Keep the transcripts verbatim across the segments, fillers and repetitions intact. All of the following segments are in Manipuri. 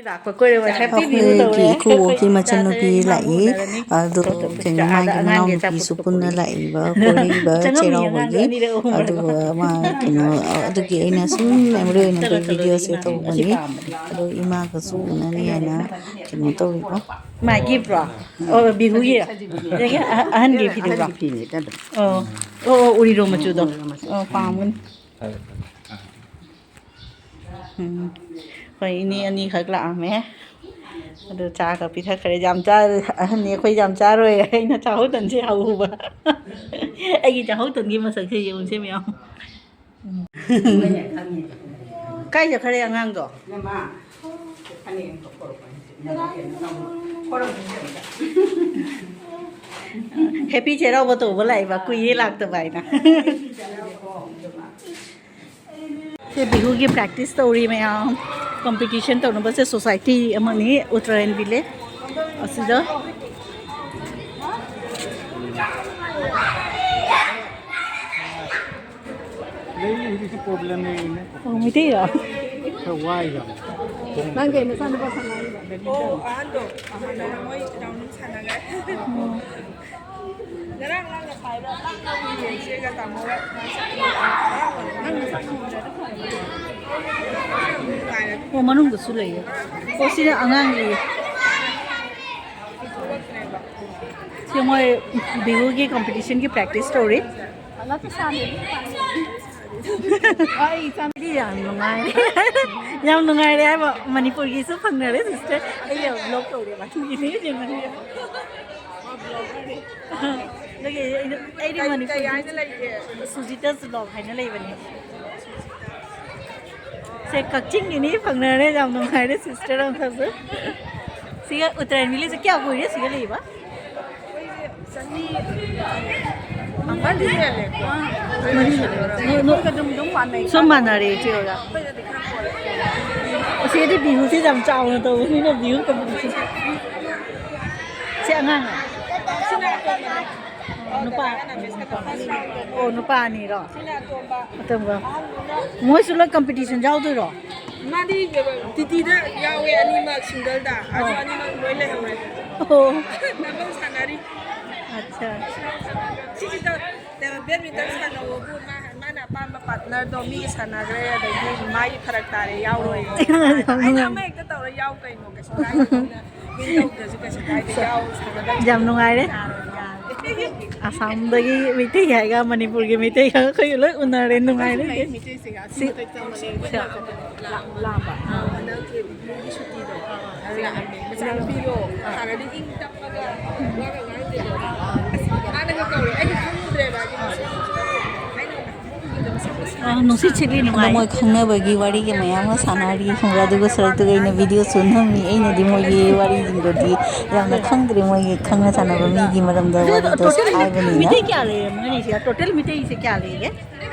ꯂꯥꯛꯄ ꯀꯣꯏꯔꯦ, ꯉꯁꯥꯏ ꯄꯤꯕꯤꯌꯨ ꯑꯩꯈꯣꯏꯒꯤ ꯇꯧꯔꯦ꯫ ꯏꯀꯨꯕꯣꯛꯀꯤ ꯑꯩꯈꯣꯏ ꯃꯆꯟꯅꯨꯄꯤ ꯆꯥꯗꯣꯏ ꯂꯥꯛꯏ꯫ ꯃꯥꯡꯒꯣꯟꯅꯔꯅꯤ꯫ ꯑꯗꯣ ꯀꯩꯅꯣ, ꯑꯥꯗ ꯃꯥꯒꯤ ꯑꯉꯥꯡꯒꯤ ꯑꯆꯥꯄꯣꯠ ꯃꯅꯥꯎꯅꯨꯄꯤꯁꯨ ꯄꯨꯟꯅ ꯄꯨꯊꯣꯛꯄꯒꯤ꯫ ꯂꯥꯛꯏꯕ, ꯀꯣꯏꯔꯛꯏꯕ ꯆꯪꯉꯝꯃꯤ ꯆꯩꯔꯥꯎꯕꯒꯤ꯫ ꯑꯉꯥꯡꯗꯣ ꯑꯅꯤꯔꯛ ꯑꯍꯨꯝꯂꯛ꯫ ꯑꯗꯨꯒ ꯃꯥ ꯀꯩꯅꯣ, ꯑꯗꯨꯒꯤ ꯑꯩꯅ ꯁꯨꯝ memory ꯑꯣꯏꯅ ꯆꯠꯂꯣ, ꯑꯩꯈꯣꯏ ꯆꯠꯂꯣ, video ꯁꯦ ꯑꯗꯨꯅ ꯑꯁꯤ ꯇꯧꯕꯅꯤ꯫ ꯄꯥꯝꯕꯅꯦ꯫ ꯑꯗꯣ ꯏꯃꯥꯒꯁꯨ ꯎꯅꯅꯤ ꯍꯥꯏꯅ ꯀꯩꯅꯣ ꯇꯧꯔꯤꯕ꯫ ꯃꯥꯒꯤ ꯕ꯭ꯔꯣ? ꯑꯣ, ꯕꯤꯍꯨꯒꯤ? ꯑꯗꯒꯤ ꯑꯍ-, ꯑꯍꯟꯒꯤ ꯐꯤꯗꯨꯔꯣ? ꯑꯍꯟꯒꯤ ꯐꯤꯅꯤꯗ ꯑꯗꯨꯝ꯫ ꯑꯣ, ꯑꯣ, ꯑꯣ, ꯎꯔꯤꯔꯣ ꯃꯆꯨꯗꯣ? ꯎꯔꯤꯔꯣ ꯃꯆꯨ꯫ ꯑꯣ, ꯄꯥꯝꯒꯅꯤ꯫ ꯐꯔꯦ, ꯐꯔꯦ꯫ ꯑꯥ꯫ ꯎꯝ꯫ ꯍꯣꯏ, ꯏꯅꯦ ꯑꯅꯤꯈꯛ ꯂꯥꯛꯑꯝꯃꯦ꯫ ꯑꯗꯨ ꯆꯥꯒ ꯄꯤꯊꯛꯈ꯭ꯔꯦ꯫ ꯌꯥꯝ ꯆꯥ-, ꯑꯍꯟꯅꯤ, ꯑꯩꯈꯣꯏ ꯌꯥꯝ ꯆꯥꯔꯣꯏ꯫ ꯑꯩꯅ ꯆꯥꯍꯧ ꯇꯟꯁꯦ ꯍꯧꯕ꯫ ꯑꯩꯒꯤ ꯆꯥꯍꯧ ꯇꯟꯒꯤ ꯃꯁꯛꯁꯦ ꯌꯦꯡꯉꯨꯁꯦ ꯃꯌꯥꯝ꯫ ꯎꯝ꯫ ꯀꯥꯏ ꯆꯠꯈ꯭ꯔꯦ ꯑꯉꯥꯡꯗꯣ? Happy ꯆꯩꯔꯥꯎꯕ ꯇꯧꯕ ꯂꯥꯛꯏꯕ, ꯀꯨꯏꯔꯦ ꯂꯥꯛꯇꯕ ꯍꯥꯏꯅ꯫ ꯁꯦ ꯕꯤꯍꯨꯒꯤ practice ꯇꯧꯔꯤ ꯃꯌꯥꯝ꯫ Competition ꯇꯧꯅꯕꯁꯦ society ꯑꯃꯅꯤ, ꯎꯠꯇꯔꯥꯌꯟ village ꯑꯁꯤꯗ꯫ ꯂꯩ, ꯍꯧꯖꯤꯛꯁꯨ problem ꯂꯩꯔꯤꯅꯦ꯫ ꯑꯣ, ꯃꯩꯇꯩꯔꯣ? ꯈꯔ ꯋꯥꯏ ꯌꯥꯝ꯫ ꯅꯪ ꯀꯩ ꯅꯆꯥꯅꯨꯄꯥ ꯁꯥꯟꯅꯔꯤꯕ? ꯑꯣ, ꯑꯍꯟꯗꯣ ꯍꯥꯟꯅ ꯃꯣꯏ round ꯑꯃ ꯁꯥꯟꯅꯈ꯭ꯔꯦ꯫ ꯑꯣ꯫ ꯉꯔꯥꯡ ꯂꯥꯡꯅ ꯄꯥꯏꯕ ꯂꯥꯡꯅ ꯌꯦꯡꯁꯦꯒ ꯇꯥꯃꯣꯒ ꯃꯥ ꯆꯠꯈꯤꯕ꯫ ꯅꯪ ꯅꯁꯥ ꯉꯝꯗ꯭ꯔꯗꯤ ꯐꯔꯦ꯫ ꯅꯨꯡꯉꯥꯏꯔꯦ꯫ ꯑꯣ, ꯃꯅꯨꯡꯗꯁꯨ ꯂꯩꯌꯦ꯫ ꯑꯣ, ꯁꯤꯅ ꯑꯉꯥꯡꯒꯤ꯫ ꯁꯤ ꯃꯣꯏ ꯕꯤꯍꯨꯒꯤ competition ꯒꯤ practice ꯇꯧꯔꯤ꯫ ꯑꯩ ꯏꯆꯥꯅꯨꯄꯤ ꯌꯥꯝ ꯅꯨꯡꯉꯥꯏꯔꯦ꯫ ꯌꯥꯝ ꯅꯨꯡꯉꯥꯏꯔꯦ ꯍꯥꯏꯕ, ꯃꯅꯤꯄꯨꯔꯒꯤꯁꯨ ꯐꯪꯅꯔꯦ sister꯫ ꯑꯩ vlog ꯇꯧꯔꯦꯕ, ꯑꯗꯨꯒꯤꯅꯦ ꯌꯦꯡꯉꯒꯦ꯫ ꯑꯗꯨꯒꯤ ꯑꯩꯅ, ꯑꯩꯗꯤ ꯀꯩ, ꯀꯩ ꯃꯅꯤꯄꯨꯔꯒꯤ ꯍꯥꯏꯅ ꯂꯩꯒꯦ? ꯁꯨꯖꯤꯇꯥ vlog ꯍꯥꯏꯅ ꯂꯩꯕꯅꯦ꯫ ꯁꯦ, ꯀꯛꯆꯤꯡꯒꯤꯅꯤ ꯐꯪꯅꯔꯦ, ꯌꯥꯝ ꯅꯨꯡꯉꯥꯏꯔꯦ sister ꯑꯃꯈꯛꯁꯨ꯫ ꯁꯤꯒ ꯎꯠꯇꯔꯥꯌꯟ village ꯁꯦ ꯀꯌꯥ ꯀꯨꯏꯔꯦ ꯁꯤꯒ ꯂꯩꯕ? ꯑꯩꯈꯣꯏꯁꯦ ꯆꯍꯤ ꯑꯃꯗꯤ ꯍꯦꯜꯂꯦꯀꯣ꯫ ꯃꯔꯤ ꯍꯦꯜꯂꯦ꯫ ꯅꯣ-, ꯅꯣ-, ꯑꯩꯈꯣꯏꯒ ꯑꯗꯨꯝ, ꯑꯗꯨꯝ ꯃꯥꯟꯅꯩ꯫ ꯁꯨꯝ ꯃꯥꯟꯅꯔꯦ ꯏꯆꯦ ꯍꯣꯏꯒ꯫ ꯑꯩꯈꯣꯏꯅꯗꯤ ꯈꯔ ꯍꯣꯡꯉꯦ꯫ ꯏꯆꯦꯗꯤ ꯕꯤꯍꯨꯁꯦ ꯌꯥꯝ ꯆꯥꯎꯅ ꯇꯧꯕꯅꯤꯅ ꯕꯤꯍꯨ competition꯫ ꯁꯤ ꯑꯉꯥꯡ꯫ ꯁꯤꯅ ꯑꯇꯣꯝꯕꯅꯦ꯫ ꯅꯨꯄꯥ꯫ ꯑꯣ, ꯅꯨꯄꯥ ꯑꯅꯤꯔꯣ? ꯑꯇꯣꯝꯕ꯫ ꯃꯣꯏꯁꯨ ꯂꯣꯏ ꯀꯝꯄꯤꯇꯤꯁꯟ ꯌꯥꯎꯗꯣꯏꯔꯣ? ꯃꯥꯗꯤ ꯇꯤꯇꯤꯗ ꯌꯥꯎꯋꯦ ꯑꯅꯤꯃꯛ ꯁꯤꯡꯒꯜꯗ꯫ ꯑꯗꯣ ꯑꯣ꯫ ꯑꯅꯤꯃꯛ ꯂꯣꯏ ꯂꯩꯍꯧꯔꯦ꯫ ꯑꯣ꯫ ꯗꯕꯜ ꯁꯥꯟꯅꯔꯤ꯫ ꯑꯠꯆꯥ꯫ ꯁꯤꯁꯤꯗ ꯕꯦꯗꯃꯤꯟꯇꯟ ꯁꯥꯟꯅꯧꯕꯨ ꯃꯥ-, ꯃꯥꯅ ꯑꯄꯥꯝꯕ ꯄꯥꯔꯠꯅꯔꯗꯣ ꯃꯤꯒ ꯁꯥꯟꯅꯈ꯭ꯔꯦ, ꯑꯗꯒꯤ ꯃꯥꯒꯤ ꯐꯔꯛ ꯇꯥꯔꯦ, ꯌꯥꯎꯔꯣꯏ꯫ ꯑꯩꯅ ꯑꯃ ꯍꯦꯛꯇ ꯇꯧꯔ ꯌꯥꯎ ꯀꯩꯅꯣ, ꯀꯩꯁꯨ ꯀꯥꯏꯗꯦ꯫ ꯋꯤꯟ ꯇꯧꯗ꯭ꯔꯁꯨ ꯀꯩꯁꯨ ꯀꯥꯏꯗꯦ, ꯌꯥꯎ ꯁꯥꯟꯅꯗꯕꯁꯨ ꯌꯥꯝ ꯅꯨꯡꯉꯥꯏꯔꯦ꯫ ꯌꯥꯔꯣꯏ, ꯌꯥꯔꯣꯏ꯫ ꯑꯁꯥꯝꯗꯒꯤ ꯃꯩꯇꯩ ꯍꯥꯏꯒ ꯃꯅꯤꯄꯨꯔꯒꯤ ꯃꯩꯇꯩꯒ ꯑꯩꯈꯣꯏ ꯂꯣꯏ ꯎꯅꯔꯦ, ꯅꯨꯡꯉꯥꯏꯔꯦ꯫ ꯂꯩ, ꯃꯩꯇꯩꯁꯤꯡ ꯁꯤ-, ꯂꯥꯝꯕ꯫ ꯑꯥ, ꯍꯟꯗꯛꯀꯤ ꯏꯕꯨꯡꯒꯤ ꯁꯨꯇꯤꯗꯣ ꯑꯗꯨ ꯂꯥꯛꯑꯝꯃꯦ꯫ ꯃꯆꯥꯅꯨꯄꯤꯗꯣ ꯍꯥꯟꯅꯗꯤ ꯏꯪ ꯇꯞꯄꯒ ꯋꯥꯒ ꯉꯥꯡꯗꯦꯗꯣ꯫ ꯑꯁ, ꯃꯥꯅꯒ ꯀꯧꯔꯦ꯫ ꯑꯩꯗꯤ ꯈꯪꯉꯨꯗ꯭ꯔꯦꯕ꯫ ꯑꯩꯗꯤ ꯃꯁꯛ ꯑꯩꯅ ꯅꯍꯥꯟꯃꯨꯛ ꯎꯈꯤꯗꯕ ꯁꯛ ꯃꯁꯛ ꯑꯥ, ꯅꯨꯡꯁꯤꯠ ꯁꯤꯠꯂꯤ, ꯅꯨꯡꯉꯥꯏ꯫ ꯃꯣꯏ ꯈꯪꯅꯕꯒꯤ ꯋꯥꯔꯤꯒ ꯃꯌꯥꯝ ꯑꯃ ꯁꯥꯟꯅꯔꯤ ꯈꯪꯕ꯭ꯔꯥ? ꯑꯗꯨꯒ ꯁꯔꯨꯛꯇꯨꯒ ꯑꯩꯅ ꯚꯤꯗꯤꯑꯣꯁꯨ ꯅꯝꯃꯤ꯫ ꯑꯩꯅꯗꯤ ꯃꯣꯏꯒꯤ ꯋꯥꯔꯤꯁꯤꯡꯗꯨꯗꯤ ꯌꯥꯝꯅ ꯈꯪꯗ꯭ꯔꯦ, ꯃꯣꯏꯒꯤ ꯈꯪꯅ ꯆꯥꯟꯅꯕ ꯃꯤꯒꯤ ꯃꯔꯝꯗ ꯑꯗꯨ ꯋꯥꯔꯤꯗꯣ ꯇꯣꯇꯦꯜ ꯍꯥꯏꯕꯅꯤꯅ꯫ ꯃꯤꯇꯩ ꯀꯌꯥ ꯂꯩꯔꯝꯒꯅꯤ ꯁꯤꯗ? ꯇꯣꯇꯦꯜ ꯃꯤꯇꯩꯁꯦ ꯀꯌꯥ ꯂꯩꯒꯦ?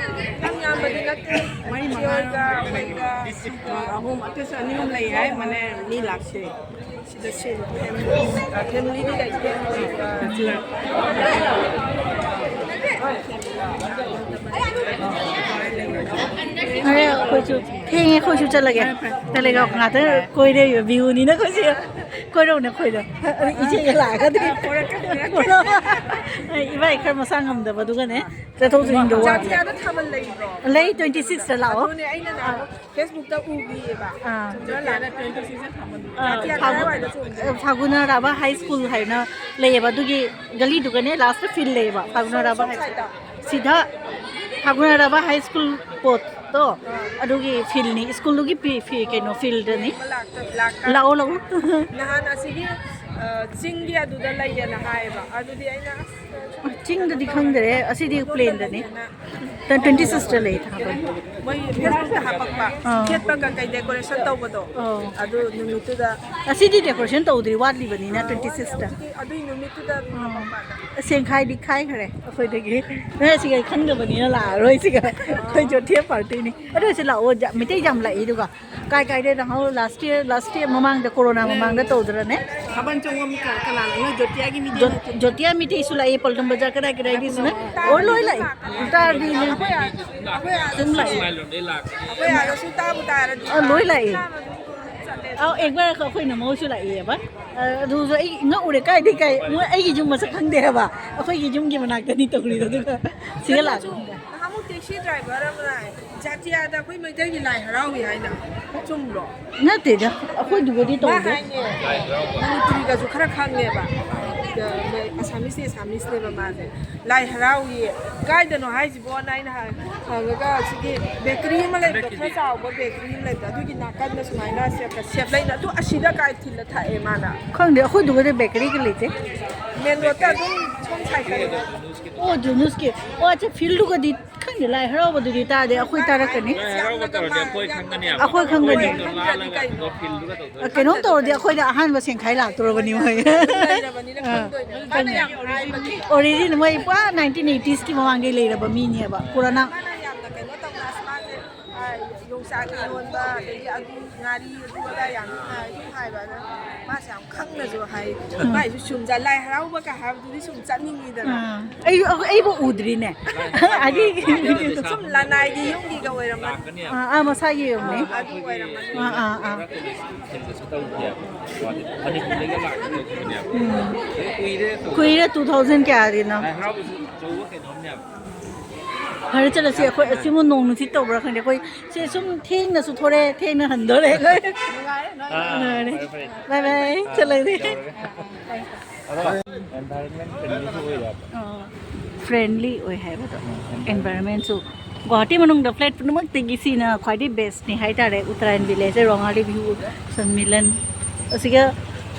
ꯌꯥꯝ ꯌꯥꯝꯕꯗꯤ ꯅꯠꯇꯦ꯫ ꯃꯔꯤ ꯃꯉꯥ꯫ ꯏꯆꯦ ꯍꯣꯏꯒ ꯑꯩꯈꯣꯏꯒ ꯑꯍꯨꯝ, ꯑꯇꯩꯁꯨ ꯑꯅꯤ ꯑꯍꯨꯝ ꯂꯩ ꯍꯥꯏ, ꯃꯅꯦ ꯃꯤ ꯂꯥꯛꯁꯦ꯫ ꯁꯤꯗ ꯁꯦꯝ-, ꯐꯦꯃꯤꯂꯤ, ꯐꯦꯃꯤꯂꯤꯗꯤ ꯂꯩꯇꯦ꯫ ꯐꯔꯦ, ꯑꯩꯈꯣꯏꯁꯨ ꯊꯦꯡꯉꯦ, ꯑꯩꯈꯣꯏꯁꯨ ꯆꯠꯂꯒꯦ꯫ ꯐꯔꯦ, ꯐꯔꯦ꯫ ꯆꯠꯂꯒꯦ, ꯉꯥꯛꯇꯪ ꯀꯣꯏꯔꯛꯏꯕ ꯚ꯭ꯌꯨꯅꯤꯅ ꯑꯩꯈꯣꯏꯁꯦ꯫ ꯀꯣꯏꯔꯛꯎꯅꯦ ꯑꯩꯈꯣꯏꯗ꯫ ꯑꯗꯨ ꯏꯆꯦꯒ ꯂꯥꯛꯑꯒꯗꯤ꯫ ꯄꯣꯔꯛꯀꯦ, ꯄꯣꯔꯛꯀꯦ꯫ ꯏꯕꯥꯏ ꯈꯔ ꯃꯁꯥ ꯉꯝꯗꯕꯗꯨꯒꯅꯦ꯫ ꯆꯠꯊꯣꯛ ꯆꯠꯁꯤꯟꯗꯣ ꯋꯥꯕ꯫ ꯖꯥꯇꯤꯌꯥꯗ ꯊꯥꯕꯜ ꯂꯩꯕ꯭ꯔꯣ? ꯂꯩ, twenty six ꯇ ꯂꯥꯛꯑꯣ꯫ ꯑꯗꯨꯅꯦ ꯑꯩꯅ ꯅꯍꯥꯟꯃꯨꯛ Facebook ꯇ ꯎꯈꯤꯌꯦꯕ꯫ ꯑꯥ꯫ ꯆꯨꯝꯕ꯭ꯔꯥ ꯂꯥꯟꯕ꯭ꯔꯥ? ꯑꯥ, ꯖꯥꯇꯤꯌꯥꯗ ꯐꯥꯒꯨ-, ꯀꯗꯥꯏꯋꯥꯏꯗ ꯆꯣꯡꯒꯦ? ꯐꯥꯒꯨꯅꯥ ꯔꯥꯚꯥ ꯍꯥꯏ ꯁ꯭ꯀꯨꯜ ꯍꯥꯏꯅ ꯂꯩꯌꯦꯕ, ꯑꯗꯨꯒꯤ ꯒꯂꯤꯗꯨꯒꯅꯦ ꯂꯥꯁꯇ ꯐꯤꯜ ꯂꯩꯌꯦꯕ, ꯐꯥꯒꯨꯅꯥ ꯔꯥꯚꯥ ꯁꯣꯝ ꯍꯥꯏ ꯁ꯭ꯀꯨꯜ꯫ ꯁꯥꯏꯠꯇ? ꯁꯤꯗ ꯐꯥꯒꯨꯅꯥ ꯔꯥꯚꯥ ꯍꯥꯏ ꯁ꯭ꯀꯨꯜ ꯄꯣꯠꯇꯣ, ꯑꯥ꯫ ꯑꯗꯨꯒꯤ ꯐꯤꯜꯅꯤ, ꯁ꯭ꯀꯨꯜꯗꯨꯒꯤ ꯐꯤ-, ꯐꯤ-, ꯀꯩꯅꯣ, ꯐꯤꯜꯗꯅꯤ꯫ ꯌꯦꯡꯕ ꯂꯥꯛꯇ-, ꯂꯥꯛꯀꯥꯟꯗ ꯂꯥꯛꯑꯣ, ꯂꯥꯛꯑꯣ꯫ ꯅꯍꯥꯟ ꯑꯁꯤꯒꯤ, ꯑ, ꯆꯤꯡꯒꯤ ꯑꯗꯨꯗ ꯂꯩꯌꯦꯅ ꯍꯥꯏꯌꯦꯕ꯫ ꯑꯗꯨꯗꯤ ꯑꯩꯅ ꯑꯁ, ꯆꯤꯡꯗꯗꯤ ꯈꯪꯗ꯭ꯔꯦ, ꯑꯁꯤꯗꯤ ꯑꯗꯣꯝꯗ ꯄ꯭ꯂꯦꯟꯗꯅꯤ꯫ ꯂꯩꯌꯦꯅ꯫ Twenty six ꯇ ꯂꯩ ꯊꯥꯕꯜ꯫ ꯃꯣꯏ Facebook ꯇ ꯍꯥꯄꯛꯄ, ꯑꯥ꯫ ꯊꯦꯠꯄ ꯀꯩꯀꯩ decoration ꯇꯧꯕꯗꯣ꯫ ꯑꯥ꯫ ꯑꯗꯨ ꯅꯨꯃꯤꯠꯇꯨꯗ꯫ ꯑꯁꯤꯗꯤ decoration ꯇꯧꯗ꯭ꯔꯤ, ꯋꯥꯠꯂꯤꯕꯅꯤꯅ, twenty six ꯇ꯫ ꯑꯗꯨꯒꯤ, ꯑꯗꯨꯒꯤ ꯅꯨꯃꯤꯠꯇꯨꯗ ꯑꯥ꯫ ꯍꯥꯄꯛꯄ꯫ ꯁꯦꯡꯈꯥꯏꯗꯤ ꯈꯥꯏꯈ꯭ꯔꯦ ꯑꯩꯈꯣꯏꯗꯒꯤ꯫ ꯅꯣꯏ ꯑꯁꯤꯒ ꯈꯪꯗꯕꯅꯤꯅ ꯂꯥꯛꯑꯔꯣꯏ ꯁꯤꯒ꯫ ꯑꯩꯈꯣꯏ ꯆꯣꯊꯦ party ꯅꯤ꯫ ꯑꯗꯨ ꯑꯣꯏꯔꯁꯨ ꯂꯥꯛꯑꯣ, ꯖ-, ꯃꯩꯇꯩ ꯌꯥꯝ ꯂꯥꯛꯏ ꯑꯗꯨꯒ꯫ ꯀꯥꯏ ꯀꯥꯏꯗꯩ ꯅꯍꯥꯟ last year, last year ꯃꯃꯥꯡꯗ, ꯀꯣꯔꯣꯅꯥ ꯃꯃꯥꯡꯗ ꯇꯧꯗ꯭ꯔꯅꯦ? ꯊꯥꯕꯜ ꯆꯣꯡꯐꯝ ꯀ-, ꯀꯅꯥꯅꯣ? ꯅꯣꯏ ꯖꯣꯇꯤꯌꯥꯒꯤ ꯃꯤꯗꯤ ꯖꯣ-, ꯅꯠꯇꯦ꯫ ꯖꯣꯇꯤꯌꯥ ꯃꯤꯇꯩꯁꯨ ꯂꯥꯛꯏ, ꯄꯜꯇꯝ ꯕꯖꯥꯔ ꯀꯗꯥꯏ ꯀꯗꯥꯏꯗꯒꯤꯁꯨꯅꯦ꯫ ꯑꯣ, ꯂꯣꯏ ꯂꯥꯛꯏ꯫ ꯎꯜꯇꯥꯗꯤꯅꯦ꯫ ꯑꯩꯈꯣꯏ ꯑꯥ, ꯑꯩꯈꯣꯏ ꯑꯥꯗꯁꯨ ꯑꯗꯨꯝ ꯂꯥꯛꯏ꯫ ꯑꯩꯈꯣꯏ ꯑꯥꯗꯁꯨ ꯇꯥꯕꯨ ꯇꯥꯔꯗꯤ ꯑꯥ, ꯂꯣꯏ ꯂꯥꯛꯏ꯫ ꯆꯠꯂꯦ꯫ ꯑꯥ, ꯑꯦꯛ ꯕꯥꯔ ꯑꯩꯈꯣꯏ ꯏꯅꯝꯃ ꯍꯣꯏꯁꯨ ꯂꯥꯛꯏꯑꯕ꯫ ꯑꯥ, ꯑꯗꯨꯁꯨ ꯑꯩ ꯉꯛꯎꯔꯦ, ꯀꯥꯏꯗꯩ ꯀꯥꯏ? ꯃꯣꯏ ꯑꯩꯒꯤ ꯌꯨꯝ ꯃꯁꯛ ꯈꯪꯗꯦ ꯍꯥꯏꯕ꯫ ꯑꯩꯈꯣꯏꯒꯤ ꯌꯨꯝꯒꯤ ꯃꯅꯥꯛꯇꯅꯤ ꯇꯧꯔꯤꯗꯣ, ꯑꯗꯨꯒ ꯁꯤꯗ ꯂꯥꯛꯄ꯫ ꯅꯍꯥꯟꯃꯨꯛ ꯇꯦꯛꯁꯤ ꯗ꯭ꯔꯥꯏꯚꯔ ꯑꯃꯅ ꯍꯥꯏ, ꯖꯥꯇꯤꯌꯥꯗ ꯑꯩꯈꯣꯏ ꯃꯩꯇꯩꯒꯤ ꯂꯥꯏ ꯍꯔꯥꯎꯏ ꯍꯥꯏꯅ꯫ ꯆꯨꯝꯕ꯭ꯔꯣ? ꯅꯠꯇꯦꯗ, ꯑꯩꯈꯣꯏꯗꯨꯒꯗꯤ ꯃꯥ ꯇꯧꯗꯦ꯫ ꯍꯥꯏꯅꯦ, ꯃꯅꯤꯄꯨꯔꯤꯒꯁꯨ ꯈꯔ ꯈꯪꯉꯦꯕ꯫ ꯑꯁꯥꯃꯤꯁꯅꯦ, ꯑꯁꯥꯃꯤꯁꯅꯦꯕ ꯃꯥꯁꯦ꯫ ꯂꯥꯏ ꯍꯔꯥꯎꯏ, ꯀꯥꯏꯗꯅꯣ ꯍꯥꯏꯁꯤꯕꯣꯅ ꯑꯩꯅ ꯍꯪ-, ꯍꯪꯉꯒ, ꯁꯤꯒꯤ ꯕꯦꯀꯔꯤ ꯑꯃ ꯂꯩꯕꯗꯣ, ꯈꯔ ꯆꯥꯎꯕ ꯕꯦꯀꯔꯤ ꯑꯃ ꯂꯩꯕꯗꯣ, ꯑꯗꯨꯒꯤ ꯅꯥꯀꯟꯗ ꯁꯨꯃꯥꯏꯅ ꯁꯦꯞ-, ꯁꯦꯞ ꯂꯩꯅ, ꯑꯗꯨ ꯑꯁꯤꯗ ꯀꯥꯏ ꯊꯤꯜꯂ ꯊꯥꯛꯑꯦ ꯃꯥꯅ꯫ ꯈꯪꯗꯦ, ꯑꯩꯈꯣꯏꯗꯨꯒꯗꯤ ꯕꯦꯀꯔꯤꯒ ꯂꯩꯇꯦ꯫ ꯃꯦꯟ ꯔꯣꯗꯇ ꯑꯗꯨꯝ ꯁꯣꯝ ꯁꯥꯏꯀꯜ꯫ ꯑꯣ, ꯖꯨꯅꯨꯁꯀꯤ꯫ ꯑꯣ, ꯑꯠꯆꯥ, ꯐꯤꯜꯗꯨꯒꯗꯤ ꯈꯪꯗꯦ, ꯂꯥꯏ ꯍꯔꯥꯎꯕꯗꯨꯗꯤ ꯇꯥꯗꯦ, ꯑꯩꯈꯣꯏ ꯇꯥꯔꯛꯀꯅꯤ꯫ ꯂꯥꯏ ꯍꯔꯥꯎꯕ ꯇꯧꯔꯗꯤ ꯑꯩꯈꯣꯏ ꯈꯪꯒꯅꯦꯕ꯫ ꯑꯩꯈꯣꯏ ꯈꯪꯒꯅꯤ꯫ ꯃꯣꯏꯗꯣ ꯂꯥꯜꯂꯒ ꯑꯗꯣ ꯐꯤꯜꯗꯨꯒ ꯇꯧꯊꯔꯒ꯫ ꯀꯩꯅꯣꯝ ꯇꯧꯔꯗꯤ ꯑꯩꯈꯣꯏꯗ ꯑꯍꯥꯟꯕ ꯁꯦꯡꯈꯥꯏ ꯂꯥꯛꯇꯣꯔꯕꯅꯤ ꯃꯣꯏ꯫ ꯂꯩꯔꯕꯅꯤꯅ ꯑꯥ꯫ ꯈꯪꯗꯣꯏꯅꯦ꯫ ꯃꯥꯅ ꯌꯥꯝ ꯍꯥꯏꯕꯅꯦ꯫ ꯑꯣꯔꯤꯖꯤꯟ ꯃꯣꯏ ꯄꯨꯔꯥ ꯅꯥꯏꯟꯇꯤꯟ ꯑꯩꯠꯇꯤꯁꯀꯤ ꯃꯃꯥꯡꯗꯩ ꯂꯩꯔꯕ ꯃꯤꯅꯦꯕ, ꯄꯨꯔꯥꯅ꯫ ꯃꯥꯅ ꯌꯥꯝꯅ ꯀꯩꯅꯣ ꯇꯧꯅ, ꯑꯁ, ꯃꯥꯁꯦ, ꯑ, ꯌꯣꯡꯆꯥꯛ ꯏꯔꯣꯟꯕ, ꯑꯗꯒꯤ ꯑꯗꯨ ꯉꯥꯔꯤ ꯑꯗꯨ ꯑꯗꯥ ꯌꯥꯝ ꯍꯥꯏ-, ꯑꯗꯨꯝ ꯍꯥꯏꯕ꯫ ꯑꯗ ꯃꯥꯁꯦ ꯌꯥꯝ ꯈꯪꯅꯁꯨ ꯍꯥꯏ꯫ ꯎꯝ꯫ ꯃꯥꯏꯁꯨ ꯁꯨꯝ ꯖ-, ꯂꯥꯏ ꯍꯔꯥꯎꯕꯒ ꯍꯥꯏꯕꯗꯨꯗꯤ ꯁꯨꯝ ꯆꯠꯅꯤꯡꯉꯤꯗꯅ꯫ ꯑꯥ꯫ ꯑꯩ, ꯑꯩꯕꯨ ꯎꯗ꯭ꯔꯤꯅꯦ꯫ ꯂꯥꯏ ꯍꯔꯥꯎꯕ ꯑꯗꯨꯒꯤ ꯂꯥꯛꯀꯅꯤ ꯁꯨꯝ ꯂꯅꯥꯏꯒꯤ ꯌꯨꯝꯒꯤꯒ ꯑꯣꯏꯔꯝꯃꯅꯤ꯫ ꯂꯥꯛꯀꯅꯤ꯫ ꯑꯥ, ꯑꯥ, ꯃꯁꯥꯒꯤ ꯌꯨꯝꯅꯤ꯫ ꯑꯥ, ꯑꯗꯨ ꯑꯣꯏꯔꯝꯃꯅꯤ꯫ ꯑꯥ, ꯑꯥ, ꯑꯥ꯫ ꯊꯤꯜꯂꯁꯨ ꯇꯧꯗꯦ꯫ ꯃꯅꯤꯄꯨꯔꯗꯒ ꯂꯥꯛꯀꯅꯤ ꯇꯧꯕꯅꯦꯕ꯫ ꯎꯝ꯫ ꯀꯨꯏꯔꯦ ꯇꯧꯗꯕ꯫ ꯀꯨꯏꯔꯦ, two thousand ꯀꯌꯥꯗꯅꯣ? ꯂꯥꯏ ꯍꯔꯥꯎꯕꯁꯨ ꯑꯆꯧꯕ ꯀꯩꯅꯣꯝꯅꯦꯕ꯫ ꯐꯔꯦ, ꯆꯠꯂꯁꯤ꯫ ꯑꯩꯈꯣꯏ ꯑꯁꯤꯕꯨ ꯅꯣꯡ ꯅꯨꯡꯁꯤꯠ ꯇꯧꯕ꯭ꯔꯥ ꯈꯪꯗꯦ꯫ ꯑꯩꯈꯣꯏ ꯁꯦ ꯁꯨꯝ ꯊꯦꯡꯅꯁꯨ ꯊꯣꯔꯛꯑꯦ, ꯊꯦꯡꯅ ꯍꯟꯗꯣꯔꯦ꯫ ꯅꯨꯡꯉꯥꯏꯔꯦ, ꯅꯣꯏ ꯑꯥ, ꯅꯨꯡꯉꯥꯏꯔꯦ꯫ ꯐꯔꯦ, ꯐꯔꯦ꯫ ꯕꯥꯏ ꯕꯥꯏ, ꯑꯥ, ꯆꯠꯂꯒꯦ꯫ ꯌꯧꯔꯒꯦ꯫ ꯑꯗꯣ environment friendly ꯁꯨ ꯑꯣꯏꯕ꯫ ꯑꯥ, friendly ꯑꯣꯏ ꯍꯥꯏꯕꯗꯣ꯫ ꯎꯝ, environment꯫ Environment ꯁꯨ꯫ ꯒꯨꯋꯥꯍꯥꯇꯤ ꯃꯅꯨꯡꯗ flat ꯄꯨꯝꯅꯃꯛꯇꯒꯤ ꯁꯤꯅ ꯈ꯭ꯋꯥꯏꯗꯒꯤ best ꯅꯤ ꯍꯥꯏꯇꯥꯔꯦ꯫ ꯎꯠꯇꯔꯥꯌꯟ village ꯁꯦ, ꯔꯣꯉꯥꯂꯤ ꯚ꯭ꯌꯨ, ꯁꯟꯃꯤꯂꯟ, ꯑꯁꯤꯒ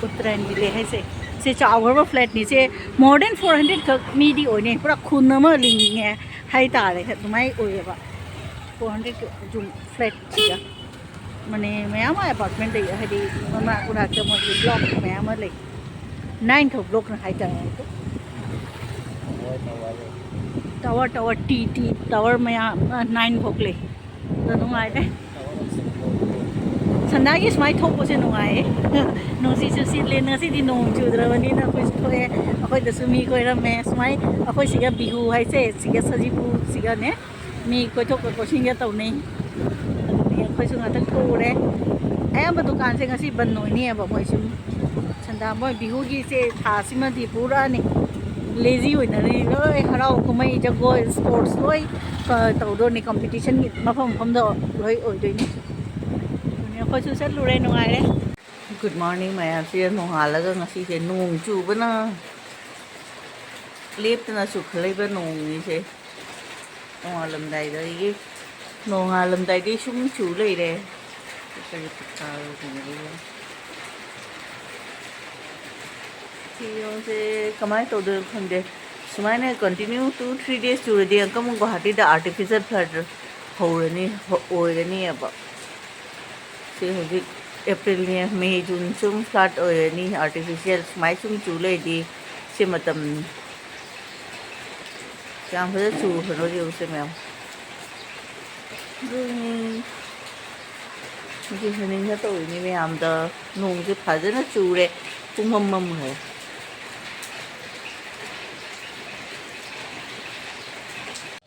ꯎꯠꯇꯔꯥꯌꯟ village ꯍꯥꯏꯁꯦ꯫ ꯁꯤ ꯆꯥꯎꯈ꯭ꯔꯕ flat ꯅꯤ꯫ ꯁꯦ more than four hundred ꯈꯛ ꯃꯤꯗꯤ ꯑꯣꯏꯅꯤ꯫ ꯄꯨꯔꯥ ꯈꯨꯟ ꯑꯃ ꯂꯤꯡꯉꯦ ꯍꯥꯏꯇꯥꯔꯦ꯫ ꯑꯗꯨꯃꯥꯏꯅ ꯑꯣꯏꯌꯦꯕ꯫ Four hundred ꯌꯨꯝ flat ꯁꯤꯗ꯫ ꯃꯅꯦ ꯃꯌꯥꯝ ꯑꯃ apartment ꯂꯩ, ꯍꯥꯏꯗꯤ ꯃꯃꯥ ꯎꯅꯥꯛꯇ ꯃꯣꯏꯒꯤ block ꯃꯌꯥꯝ ꯑꯃ ꯂꯩ꯫ Ninth block ꯅ ꯍꯥꯏꯇꯥꯔꯦ꯫ Tower, tower, T T tower ꯃꯌꯥꯝ, ꯑ, nine ꯐꯥꯎ ꯂꯩ꯫ ꯑꯗꯣ ꯅꯨꯡꯉꯥꯏꯔꯦ꯫ ꯁꯟꯗꯥꯒꯤ ꯁꯨꯃꯥꯏꯅ ꯊꯣꯛꯄꯁꯦ ꯅꯨꯡꯉꯥꯏꯌꯦ꯫ ꯅꯨꯡꯁꯤꯠꯁꯨ ꯁꯤꯠꯂꯦ꯫ ꯉꯁꯤꯗꯤ ꯅꯣꯡ ꯆꯨꯗ꯭ꯔꯕꯅꯤꯅ ꯑꯩꯈꯣꯏꯁꯨ ꯊꯣꯛꯑꯦ꯫ ꯑꯩꯈꯣꯏꯗꯁꯨ ꯃꯤ ꯀꯣꯏꯔꯝꯃꯦ꯫ ꯁꯨꯃꯥꯏ ꯑꯩꯈꯣꯏ ꯁꯤꯒ ꯕꯤꯍꯨ ꯍꯥꯏꯁꯦ, ꯁꯤꯒ ꯁꯖꯤꯕꯨꯁꯤꯒꯅꯦ ꯃꯤ ꯀꯣꯏꯊꯣꯛꯀ ꯀꯣꯏꯁꯤꯟꯒ ꯇꯧꯅꯩ꯫ ꯑꯗꯨꯗꯤ ꯑꯩꯈꯣꯏꯁꯨ ꯉꯥꯛꯇꯪ ꯊꯣꯛꯎꯔꯦ꯫ ꯑꯌꯥꯝꯕ ꯗꯨꯀꯥꯟꯁꯦ ꯉꯁꯤ ꯕꯟ ꯑꯣꯏꯅꯤꯕ꯫ ꯃꯣꯏ ꯁꯨꯝ ꯁꯟꯗꯥ, ꯃꯣꯏ ꯕꯤꯍꯨꯒꯤꯁꯦ ꯊꯥꯁꯤꯃꯗꯤ ꯄꯨꯔꯥꯅꯤ ꯂꯦꯖꯤ ꯑꯣꯏꯅꯔꯅꯤ꯫ ꯂꯣꯏ ꯍꯔꯥꯎ ꯀꯨꯝꯍꯩ, ꯖꯒꯣꯏ, ꯁ꯭ꯄꯣꯔꯠꯁ ꯂꯣꯏ, ꯑ, ꯇꯧꯗꯣꯏꯅꯤ꯫ ꯀꯝꯄꯤꯇꯤꯁꯟꯒꯤ ꯃꯐꯝ ꯃꯐꯝꯗ ꯂꯣꯏ ꯑꯣꯏꯗꯣꯏꯅꯤ꯫ ꯑꯗꯨꯅꯦ ꯑꯩꯈꯣꯏꯁꯨ ꯆꯠꯂꯨꯔꯦ, ꯅꯨꯡꯉꯥꯏꯔꯦ꯫ Good morning ꯃꯌꯥꯝꯁꯦ꯫ ꯅꯣꯡꯉꯥꯜꯂꯒ ꯉꯁꯤꯁꯦ ꯅꯣꯡ ꯆꯨꯕꯅ, ꯂꯦꯞꯇꯅ ꯆꯨꯈꯠꯂꯛꯏꯕ ꯅꯣꯡꯅꯤꯁꯦ꯫ ꯅꯣꯡꯉꯥꯜꯂꯝꯗꯥꯏꯗꯒꯤ, ꯅꯣꯡꯉꯥꯜꯂꯝꯗꯥꯏꯗꯒꯤ ꯁꯨꯝ ꯆꯨ ꯂꯩꯔꯦ꯫ ꯀꯔꯤ ꯄꯨꯊꯥꯔꯣ ꯀꯩꯅꯣ? ꯐꯤꯔꯣꯜꯁꯦ ꯀꯃꯥꯏꯅ ꯇꯧꯗꯣꯏꯅꯣ ꯈꯪꯗꯦ꯫ ꯁꯨꯃꯥꯏꯅ continue two three days ꯆꯨꯔꯗꯤ ꯑꯪꯀꯃꯨꯛ ꯒꯨꯋꯥꯍꯥꯇꯤꯗ artificial flood ꯍꯧꯔꯅꯤ, ꯍꯧ-, ꯑꯣꯏꯔꯅꯤꯕ꯫ ꯁꯤ ꯍꯧꯖꯤꯛ ꯑꯦꯄ꯭ꯔꯤꯜꯅꯦ, ꯃꯦ, ꯖꯨꯟ ꯁꯨꯝ flood ꯑꯣꯏꯔꯅꯤ, artificial ꯁꯨꯃꯥꯏ ꯁꯨꯝ ꯆꯨ ꯂꯩꯔꯗꯤ ꯁꯤ ꯃꯇꯝ ꯌꯥꯝ ꯐꯖꯅ ꯆꯨꯈ꯭ꯔꯅꯣ ꯌꯦꯡꯉꯨꯁꯦ ꯃꯌꯥꯝ꯫ ꯑꯗꯨꯅꯤ꯫ ꯍꯧꯖꯤꯛ ꯍꯥꯏꯅꯤꯡꯅ ꯇꯧꯔꯤꯅꯤ ꯃꯌꯥꯝꯗ꯫ ꯅꯣꯡꯁꯦ ꯐꯖꯅ ꯆꯨꯔꯦ꯫ ꯄꯨꯡꯃꯝ ꯃꯝꯈ꯭ꯔꯦ꯫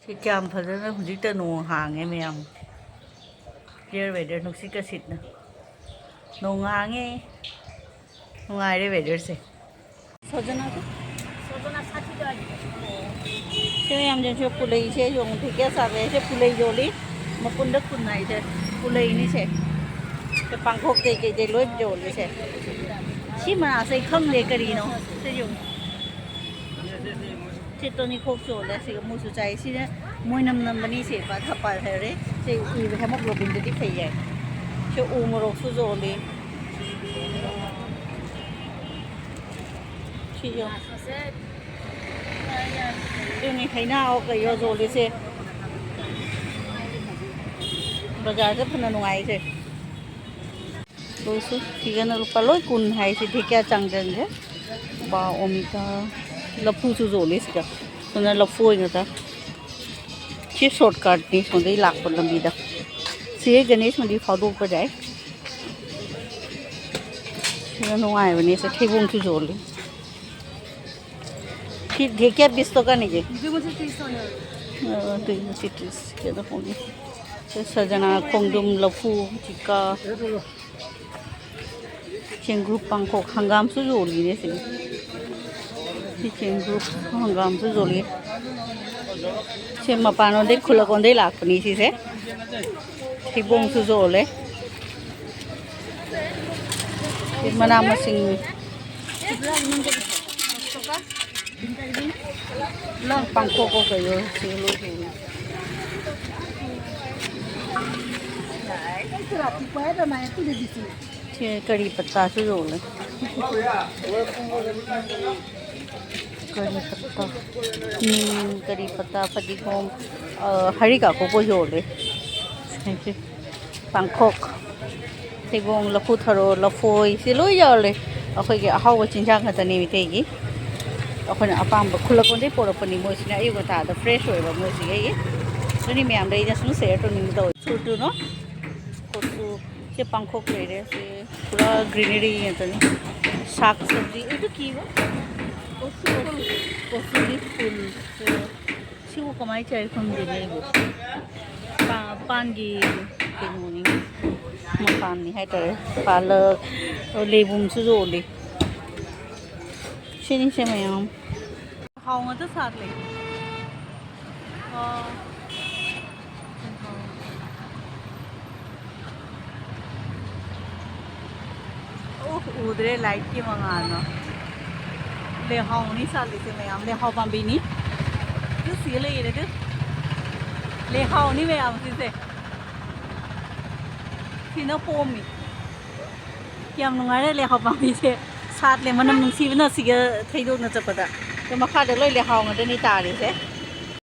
ꯁꯤ ꯀꯌꯥꯝ ꯐꯖꯅ ꯍꯧꯖꯤꯛꯇ ꯅꯣꯡ ꯍꯥꯡꯉꯦ ꯃꯌꯥꯝ꯫ Clear weather, ꯅꯨꯡꯁꯤꯠꯀ ꯁꯤꯠꯅ꯫ ꯅꯣꯡ ꯍꯥꯡꯉꯦ꯫ ꯅꯨꯡꯉꯥꯏꯔꯦ weatherꯁꯦ꯫ ꯁꯣꯖꯅꯥꯗꯣ? ꯁꯤ ꯃꯌꯥꯝꯁꯤꯡꯁꯦ ꯄꯨꯂꯩꯁꯦ ꯌꯦꯡꯉꯨ, ꯊꯦꯀꯦ ꯆꯥꯕ ꯍꯥꯏꯁꯦ ꯄꯨꯂꯩ ꯌꯣꯜꯂꯤ꯫ ꯃꯄꯨꯟꯗ ꯀꯨꯟ ꯍꯥꯏꯁꯦ ꯄꯨꯂꯩꯅꯤꯁꯦ꯫ ꯁꯦ ꯄꯥꯡꯈꯣꯛꯇꯩ ꯀꯩꯗꯩ ꯂꯣꯏ ꯌꯣꯜꯂꯤꯁꯦ꯫ ꯁꯤ ꯃꯅꯥꯁꯦ ꯑꯩ ꯈꯪꯗꯦ ꯀꯔꯤꯅꯣ꯫ ꯁꯤ ꯌꯦꯡꯉꯨ꯫ ꯁꯤ ꯇꯣꯅꯤꯈꯣꯛ ꯆꯣꯜꯂꯦ꯫ ꯁꯤꯒ ꯃꯨꯁꯨ ꯆꯥꯏ꯫ ꯁꯤꯅ ꯃꯣꯏꯅꯝ ꯅꯝꯕꯅꯤ꯫ ꯁꯤ ꯄꯥ-, ꯊꯄꯥꯜ ꯍꯥꯏꯔꯦ꯫ ꯁꯤ ꯏꯕ hemoglobinꯗꯗꯤ ꯐꯩ ꯍꯥꯏ꯫ ꯁꯤ ꯎ ꯃꯣꯔꯣꯛꯁꯨ ꯌꯣꯜꯂꯤ꯫ ꯁꯤꯁꯨ꯫ ꯁꯤꯅꯤ ꯍꯩꯅꯧ ꯀꯩꯅꯣ ꯌꯣꯜꯂꯤꯁꯦ꯫ ꯕꯖꯥꯔꯁꯦ ꯐꯅ ꯅꯨꯡꯉꯥꯏꯁꯦ꯫ ꯂꯣꯏꯁꯨ ꯁꯤꯒꯅ ꯂꯨꯄꯥ ꯂꯣꯏ ꯀꯨꯟ ꯍꯥꯏꯁꯤꯗꯤ ꯀꯌꯥ ꯆꯪꯗ꯭ꯔꯅꯦ? ꯕꯥ ꯑꯣꯃꯤꯇꯥ꯫ ꯂꯐꯨꯁꯨ ꯌꯣꯜꯂꯤ ꯁꯤꯗ꯫ ꯑꯗꯨꯅ ꯂꯐꯨ ꯑꯣꯏꯅ ꯆꯥ-, ꯁꯤ shortcutꯅꯤ ꯁꯣꯝꯗꯒꯤ ꯂꯥꯛꯄ ꯂꯝꯕꯤꯗ꯫ ꯁꯤ ꯒꯅꯦꯁ ꯃꯟꯗꯤꯔ ꯐꯥꯎꯗꯣꯛꯄ ꯌꯥꯏ꯫ ꯁꯤꯅ ꯅꯨꯡꯉꯥꯏꯕꯅꯦ꯫ ꯁꯦ ꯊꯩꯕꯣꯡꯁꯨ ꯌꯣꯜꯂꯤ꯫ ꯐꯤ-, ढेकिया बीस टका नहीं है। दुई मुठे तीस होने वाले। अ, दुई मुठे तीस के तो होंगे। ꯁꯦ ꯁꯖꯅꯥ, ꯈꯣꯡꯗ꯭ꯔꯨꯝ, ꯂꯐꯨ, ꯖꯤꯀꯥ, ꯆꯦꯡꯒ꯭ꯔꯨꯞ, ꯄꯥꯡꯈꯣꯛ, ꯍꯪꯒꯥꯝꯁꯨ ꯌꯣꯜꯂꯤꯅꯦ ꯁꯤꯗ꯫ ꯁꯤ ꯆꯦꯡꯒ꯭ꯔꯨꯞ, ꯍꯪꯒꯥꯝꯁꯨ ꯌꯣꯜꯂꯤ꯫ ꯁꯤ ꯃꯄꯥꯟꯂꯣꯝꯗꯩ, ꯈꯨꯜꯂꯛꯂꯣꯝꯗꯩ ꯂꯥꯛꯄꯅꯤ ꯁꯤꯁꯦ꯫ ꯊꯩꯕꯣꯡꯁꯨ ꯌꯣꯜꯂꯦ꯫ ꯁꯤ ꯃꯅꯥ ꯃꯁꯤꯡ꯫ ꯄꯥꯡꯈꯣꯛꯀ ꯀꯩꯅꯣ ꯁꯤ ꯂꯣꯏ ꯁꯨꯅ꯫ ꯁꯤ ꯀꯔꯤ ꯄꯠꯇꯥꯁꯨ ꯌꯣꯜꯂꯦ꯫ ꯀꯔꯤ ꯄꯠꯇꯥ, ꯅꯤꯝ, ꯀꯔꯤ ꯄꯠꯇꯥ, ꯐꯗꯤꯒꯣꯝ, ꯑ, ꯍꯔꯤꯀꯥ ꯀꯣꯀꯣ ꯌꯣꯜꯂꯦ꯫ ꯄꯥꯡꯈꯣꯛ, ꯊꯩꯕꯣꯡ, ꯂꯐꯨ ꯊꯔꯣ, ꯂꯐꯣꯏ, ꯁꯤ ꯂꯣꯏ ꯌꯥꯎꯔꯦ꯫ ꯑꯩꯈꯣꯏꯒꯤ ꯑꯍꯥꯎꯕ ꯆꯤꯟꯖꯥꯛ ꯉꯥꯛꯇꯅꯤ ꯃꯩꯇꯩꯒꯤ꯫ ꯑꯩꯈꯣꯏꯅ ꯑꯄꯥꯝꯕ ꯈꯨꯜꯂꯛꯂꯣꯝꯗꯩ ꯄꯣꯔꯛꯄꯅꯤ ꯃꯣꯏꯁꯤꯅ, ꯑꯌꯨꯛ ꯉꯟꯇꯥꯗ fresh ꯑꯣꯏꯕ ꯃꯣꯏꯁꯤꯒꯤ꯫ ꯑꯗꯨꯅꯤ ꯃꯌꯥꯝꯗ ꯑꯩꯅ ꯁꯨꯝ share ꯇꯧꯅꯤꯡꯕ ꯇꯧꯋꯦ꯫ ꯁꯨꯔꯇꯨꯅꯣ? ꯀꯣꯁꯨ, ꯁꯤ ꯄꯥꯡꯈꯣꯛ ꯂꯩꯔꯦ꯫ ꯁꯤ ꯄꯨꯔꯥ greenery ꯉꯥꯛꯇꯅꯤ꯫ ꯁꯥꯛ ꯁꯕꯖꯤ, ꯑꯗꯨ ꯀꯤꯕ? ꯀꯣꯁꯨ, ꯀꯣꯁꯨꯒꯤ ꯐꯨꯜ꯫ ꯁꯤꯕꯨ ꯀꯃꯥꯏꯅ ꯆꯥꯏ ꯈꯪꯗꯦꯅꯦ ꯑꯩꯕꯨ꯫ ꯄꯥ-, ꯄꯥꯟꯒꯤ ꯀꯩꯅꯣꯅꯤ, ꯃꯄꯥꯟꯅꯤ ꯍꯥꯏꯇꯥꯔꯦ꯫ ꯄꯥꯂꯛ, ꯂꯩꯕꯨꯝꯁꯨ ꯌꯣꯜꯂꯤ꯫ ꯁꯤꯅꯤꯁꯦ ꯃꯌꯥꯝ꯫ ꯍꯥꯎ ꯉꯥꯛꯇ ꯁꯥꯠꯂꯦ꯫ ꯑꯥ꯫ ꯑꯣ, ꯎꯗ꯭ꯔꯦ, lightꯀꯤ ꯃꯉꯥꯜꯅ꯫ ꯂꯩꯍꯥꯎꯅꯤ ꯁꯥꯠꯂꯤꯁꯦ ꯃꯌꯥꯝ, ꯂꯩꯍꯥꯎ ꯄꯥꯝꯕꯤꯅꯤ꯫ ꯑꯗꯨ ꯁꯤꯗ ꯂꯩꯔꯦ ꯑꯗꯨ꯫ ꯂꯩꯍꯥꯎꯅꯤ ꯃꯌꯥꯝ ꯁꯤꯁꯦ꯫ ꯁꯤꯅ ꯄꯣꯝꯃꯤ꯫ ꯌꯥꯝ ꯅꯨꯡꯉꯥꯏꯔꯦ ꯂꯩꯍꯥꯎ ꯄꯥꯝꯕꯤꯁꯦ꯫ ꯁꯥꯠꯂꯦ, ꯃꯅꯝ ꯅꯨꯡꯁꯤꯕꯅ ꯁꯤꯒ ꯊꯩꯗꯣꯛꯅ ꯆꯠꯄꯗ꯫ ꯑꯗꯣ ꯃꯈꯥꯗ ꯂꯣꯏ ꯂꯩꯍꯥꯎ ꯉꯥꯛꯇꯅꯤ ꯇꯥꯔꯤꯁꯦ꯫